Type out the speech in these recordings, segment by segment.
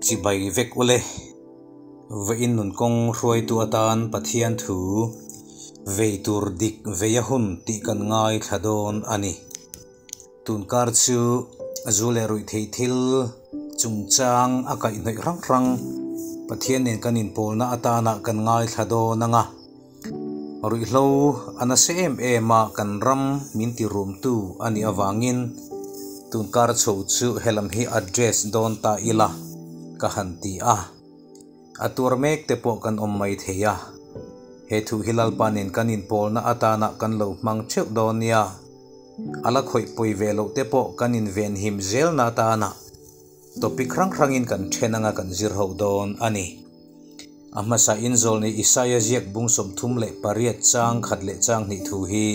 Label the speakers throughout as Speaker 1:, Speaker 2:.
Speaker 1: Chibai vek ule. Vawiin nun kawng hruaitu atan Pathian thu vei tur dik vei a hun tih kan ngaithla dawn a ni. Tunkar chu zu leh ruihtheih thil chungchang a kaihhnawih hrang hrang Pathian nen kan inpawlna atana kan ngaithla dawn ang a. Ruihhlo a nasa em em a, kan ram min ti rumtu a nih avangin tunkar chho chu helam hi address dawn ta ila ka han ti a. A tuar mek te pawh kan awm mai thei a, he thu hi Lalpa nen kan inpawlna atana kan lo hmang theuh dawn nia, a la khawih pawi ve loh te pawh kan invenhim zelna atana topic hrang hrangin kan then anga kan zir ho dawn a ni. A hmasa inzawlni Isaia ziak bung 38 chang khat leh chang hnih thu hi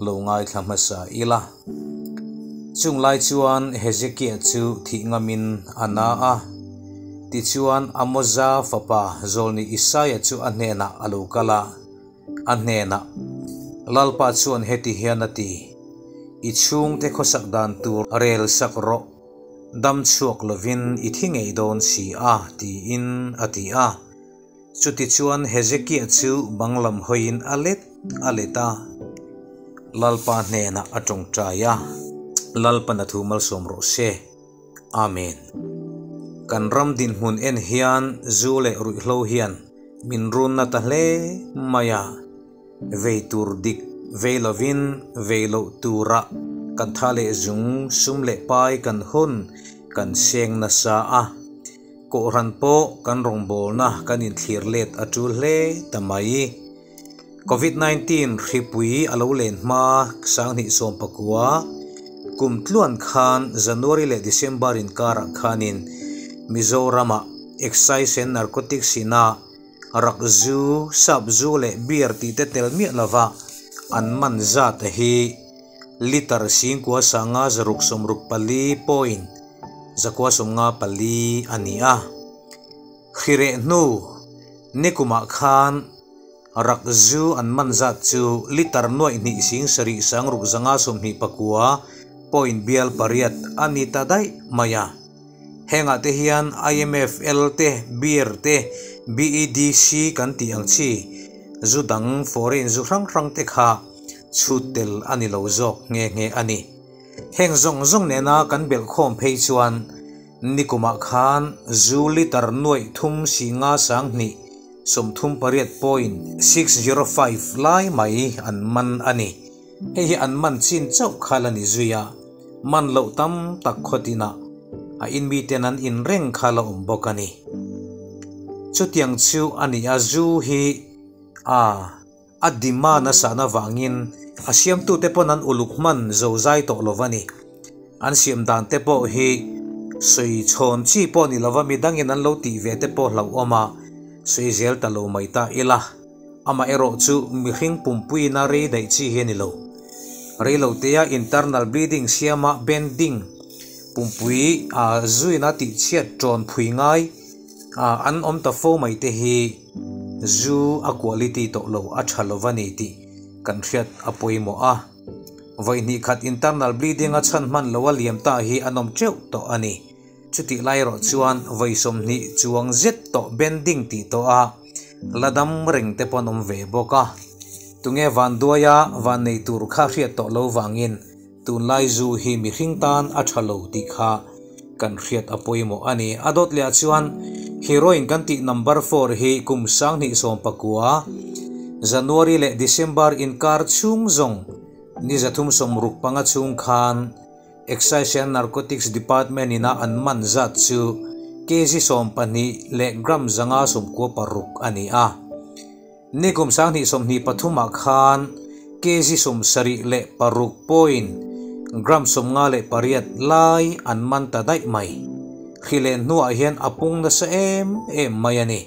Speaker 1: lo ngaithla hmasa ila. Chung lai chuan Hezekia chu thih ngamin a na a, tichuan Amoza fapa zawlni Isaia chu a hnenah a lo kal a, a hnenah, Lalpa chuan heti hian a ti, I chhungte khawsak dan tur rel sak rawh. Dam chhuak lovin i thi ngei dawn si a, tiin a ti a. Chutichuan Hezekia chu bang lam hawiin a let a let a, Lalpa hnenah a tawngtai a, Lalpan a thu malsawm rawh se. Amen. Kan ram dinhmun en hian zu leh ruihhlo hian min runna ta hle mai a. Vei tur dik vei lovin vei loh tura kan tha leh zung sum leh pai kan hun kan seng nasa a, Kohhran pawh kan rawngbawlna kan inthlir let a tul hle ta mai. Covid 19 hripui a lo len hma 2019 kum tluan khan January leh December inkarah khanin Mizoramah Excise and Narcotics ina Rak zu, sap zu leh beer tih te tel miah lova an man zat a hi litre 9,564 point 954 a ni a. Hrireh hnu nikumah khan rak zu an man zat chu litre nuaih hnih sing sarih sang ruk zanga 29 point bial pariat a ni ta daih mai a. Hengah te hian IMFL te, Beer te, BEDC kan tih ang chi zu dang foreign zu hrang hrang te kha chhut tel a ni lo zawk nghe nghe a ni. Heng zawng zawng nena kan belhkhawm phei chuan nikumah khan zu litre nuaih thum si nga sang hnih 38 point 605 lai mai an man a ni. Hei hi an man chin chauh kha la ni zui a, man loh tam tak khawtinah a in miten an in reng kha la awm bawk a ni. Chutiang chu a ni a, zu hi a a demand a sahna vangin a siamtute pawn an uluk hman zo zai tawh lo va ni. An siam dan te pawh hi sawi chhawn chi pawh ni lova midangin an lo tih ve te pawh hlauhawm a, sawi zel ta lo mai ta ila. Amaherawh chu mihring pumpuiina rei daih chi hi a ni lo. Reilotea internal bleeding siama bending pumpui a zuina tihchhiat tawn phui ngai an awm ta fo mai te hi zu a quality tawh lo a tha lo va ni tih kan hriat a pawimawh a. Vawi hnih khat internal bleeding a chhan hman lo a liam ta hi an awm teuh tawh a ni. Chutih lai erawh chuan vawi 20 chuang zet tawh bending tih tawh a la dam reng te pawh an awm ve bawk a. Tunge vanduaia van nei tur kha hriat tawh lo vangin tunlai zu hi mihring tan a tha lo tih kha kan hriat a pawimawh a ni. A dawt leh ah chuan heroin kan tih number four hi kum 2019 January leh December inkar chhung zawng ni 365 chhung khan Excise and Narcotics Department ina an man zat chu kg 12 leh gram 596 a ni a. Nikum 2023 ah khan kg 76 point gram 58 lai an man ta daih mai. Hri leh hnuah hian a pung nasa em em mai a ni.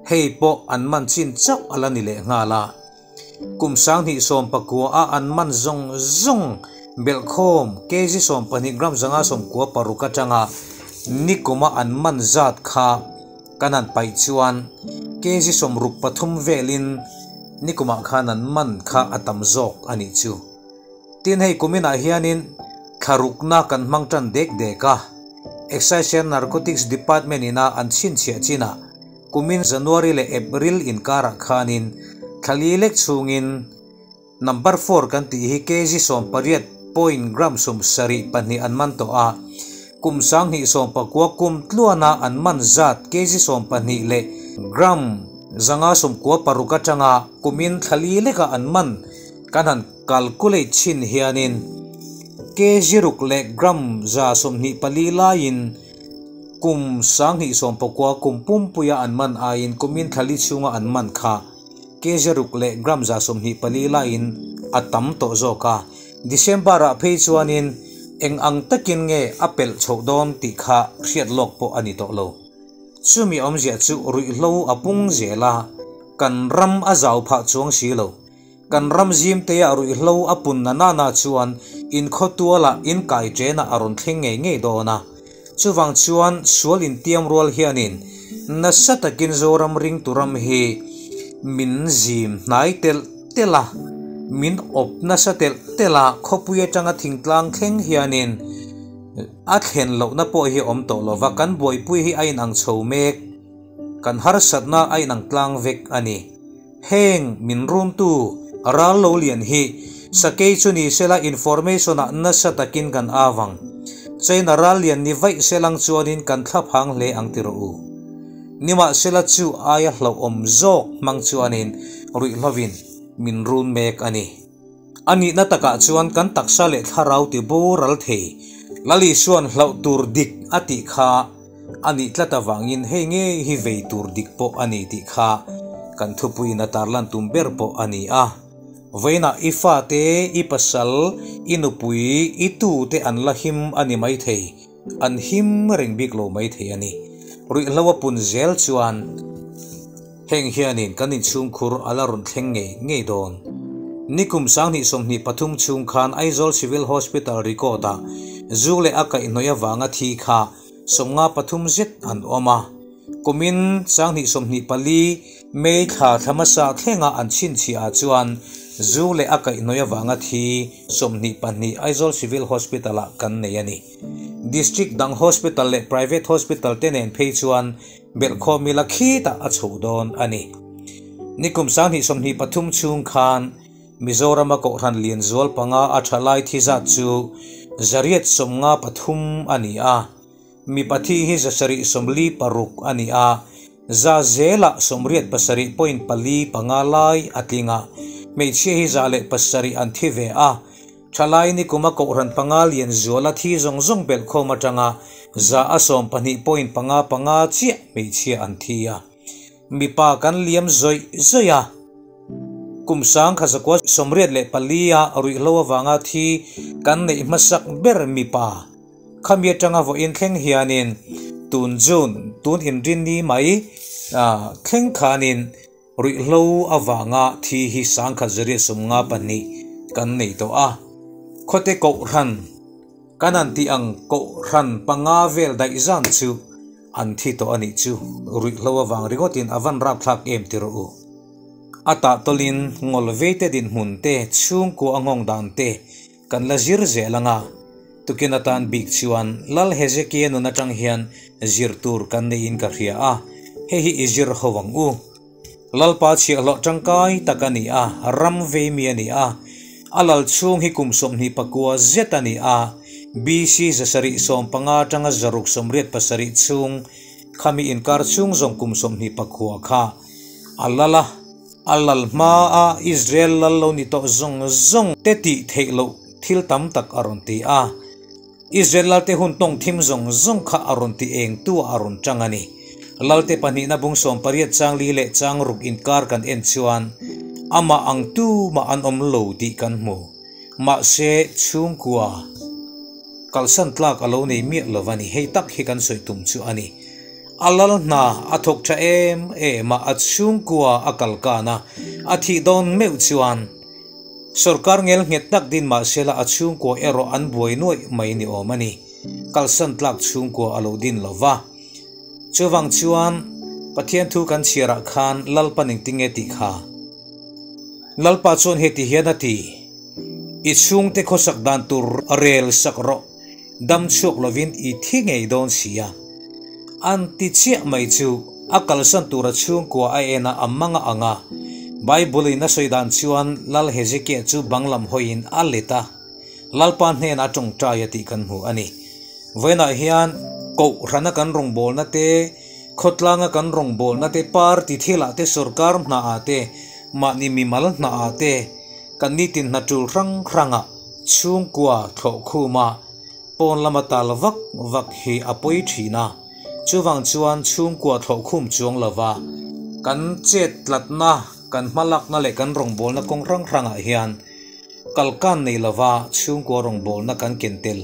Speaker 1: Hei pawh an man chin chauh a la ni leh nghal a. Kum 2019 a an man zawng zawng belhkhawm kg 12 gram 596 atanga nikuma an man zat kha kan han paih chuan kg 63 velin nikumah khan an man kha a tam zawk a nih chu. Tin hei kuminah hianin thlarukna kan hmang tan dek dek a. Excise and Narcotics Department ina an chhinchhiah chinah kumin January leh April inkarah khanin thla li lek chhungin Number four kan tih hi kg 18 point gram 72 an man tawh a, kum 2019 kum tluana an man zat kg 12 leh gram 596 atanga kumin thla li leka an man kan han calculate chhin hianin kg ruk leh gram 124 laiin kum 2019 kum pumpuia an man aiin kumin thla li chhunga an man kha Kg ruk leh gram 124 laiin a tam tawh zawk a, December-ah phei chuanin eng ang takin nge a pelh chhoh dawn tih kha hriat lawk pawh a ni tawh lo. Chumi awmzia chu ruihhlo a pung zel a, kan ram a zau phah chuang si lo. Kan ram zimteah ruihhlo a pun na nana chuan inkhawtualah inkai ṭenah a rawn thleng ngei ngei dawn a. Chuvang chuan sual intiam rual hianin nasa takin Zoram ringtu ram hi min zim hnai telh telh a, min awp nasa telh telh a, khawpui atanga thingtlang thleng hianin a thlen lohna pawh hi a awm tawh lova, kan buaipui hi a inang chho mek, kan harsatna a inang tlang vek a ni. Heng min runtu ral lo lian hi sakei chu ni sela information ah nasa takin kan au ang. China ral lian ni vaih selang chuanin kan thla phang hle ang ti rawh u. Nimahsela chu aia hlauhawm zawk hmang chuanin ruihhlovin min run mek a ni. A nihna takah chuan kan taksa leh thlarau ti boral thei Lal Isua'n hlauh tur dik a tih kha A nih tlat avangin hei ngei hi vei tur dik pawh a ni tih kha kan thupuiin a tarlan tum ber pawh a ni a. Vawiinah i fate, i pasal, i nupui, i tute an la him a ni maithei, an him reng bik lo maithei a ni. Ruihhlo a pun zel chuan heng hianin kan inchhungkhur a la rawn thleng ngei ngei dawn. Nikum 2023 chhung khan Aizawl Civil Hospital record-ah zu leh a kaihhnawih avanga thi kha 53 zet an awm a, kumin 2024 May thla thla hmasa thlenga an chhinchhiah ah chuan zu leh a kaihhnawih avanga thi 22 Aizawl Civil Hospital ah kan nei a ni. District dang hospital leh private hospital te nen phei chuan belhkhawm ila khitah a chho dawn a ni. Nikum 2023 chhung khan Mizorama Kohhran Lianzual panga a tha lai thi zat chu 853 a ni a, mipa thi hi 746 a ni a, za zelah 87.45 lai a tling a, hmeichhia hi 107 an thi ve a, thalai nikuma Kohhran panga Lianzuala thi zawng zawng belhkhawm atanga 12.55 chiah hmeichhia an thi a. Mipa kan liam zawih zawih a, kum 1984 a ruihhlo avanga thi kan neih hmasak ber mipa khami atanga vawiin thleng hianin tun June tun inrinni mai thleng khanin ruihhlo avanga thi hi 1952 kan nei tawh a, khawte kohhran kan han tih ang kohhran panga vel daih zan chu An thi tawh a nih chu, ruihhlo avang ringawtin a van rapthlak em ti rawh u. A tah tawlin ngawl veite dinhmun te, chhungkua a nghawng dan te kan la zir zel ang a. Tukin atan bik chuan Lal Hezekia nun atang hian zir tur kan neiin ka hria a, hei hi i zir ho ang u. Lalpa chhiahhlawh tangkai tak a ni a, ram vei mi a ni a. A lal chhung hi kum 29 zet a ni a, BC 715 atanga 687 chhung khami inkar chhung zawng kum 29 kha a lal a. A lal hmaa Israel lal lo ni tawh zawng zawng te tih theih loh thil tam tak a rawn ti a. Israel lalte hun tawng thim zawng zawng kha a rawn ti eng tu ah a rawn tang a ni. Lalte pahnihna bung 18 chang li leh chang ruk inkar kan en chuan amah ang tu mah an awm lo tih kan hmu. Mahse, chhungkua kalsan tlak a lo nei miah lo a ni. Hei tak hi kan sawi tum chu a ni. A lal hna a thawk tha em em a, a chhungkua a kal kan a, a thih dawn meuh chuan Sorkar ngel nghet tak din mah sela a chhungkua erawh an buai nuaih mai ni awm a ni. Kalsan tlak chhungkua a lo din lo va. Chuvang chuan Pathian thu kan chhiarah khan Lalpa ning tinge tih kha. Lalpa chuan heti hian a ti, I chhungte khawsak dan tur rel sak rawh. Dam chhuak lovin i thi ngei dawn si a. An ti chiah mai chu a kalsan tura chhungkua a en a, a mang a ang a. Bible-in a sawi dan chuan Lal Hezekiah chu bang lam hawiin a let a, Lalpa hnenah a tawngtai a tih kan hmu a ni. Vawiinah hian Kohhrana kan rawngbawlna te, khawtlanga kan rawngbawlna te, party thilah te, sorkar hnaah te, mahni mimal hnaah te, kan nitin hna tul hrang hrangah chhungkua thlawhkhuma pawn lama tal vak vak hi a pawi thin a. Chuvang chuan chhungkua thlawhkhum chuang lova kan chet tlatna, kan hmalakna leh kan rawngbawlna kawng hrang hrangah hian Kalkan nei lova chhungkua rawngbawlna kan ken tel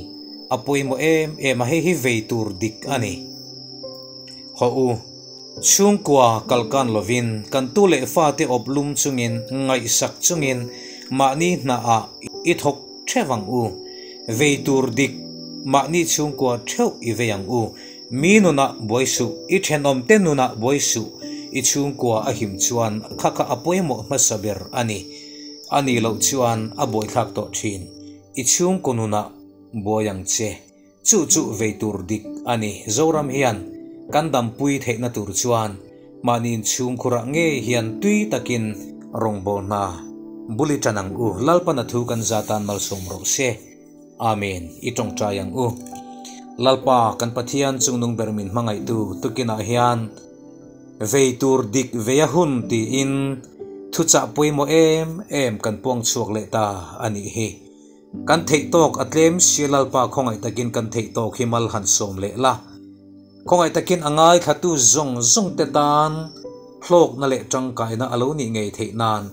Speaker 1: a pawimawh em em a, hei hi vei tur dik a ni. Hawh u, chhungkua kalkan lovin kan tu leh fate awp lum chungin ngaihsak chungin mahni hnaah i thawk theuh ang u. Vei tur dik mahni chhungkua theuh i vei ang u. Mi nunah buai suh, i thenawmte nunah buai suh, i chhungkua a him chuan kha kha a pawimawh hmasa ber a ni. A nih loh chuan a buaithlak tawh thin. I chhungkaw nunah buai ang che. Chu chu vei tur dik a ni. Zoram hian kan dampui theihna tur chuan mahni inchhungkhurah ngei hian tui takin rawngbâwl hna bul i ṭan ang u. Lalpan a thu kan za tan malsawm rawh se. Amen. I ṭawngṭai ang u. Lalpa kan Pathian chungnung ber min hmangaihtu tukinah hian vei tur dik vei a hun tiin thuchah pawimawh em em kan puang chhuak leh ta a nih hi. Kan theih tawk a tlem sia Lalpa khawngaih takin kan theih tawk hi mal han sawm leh la. Khawngaih takin a ngaithlatu zawng zawng te tan hlawkna leh tangkaina a lo nih ngei theih nan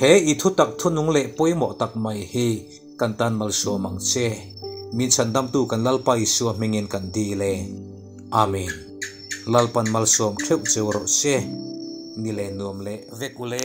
Speaker 1: he i thutak thunung leh pawimawh tak mai hi Kan tan malsawm ang che. Min chhandamtu kan Lalpa Isua hmingin kan dil e. Amen. Lalpan malsawm theuh cheu rawh se. Ni leh nuam leh vek ule.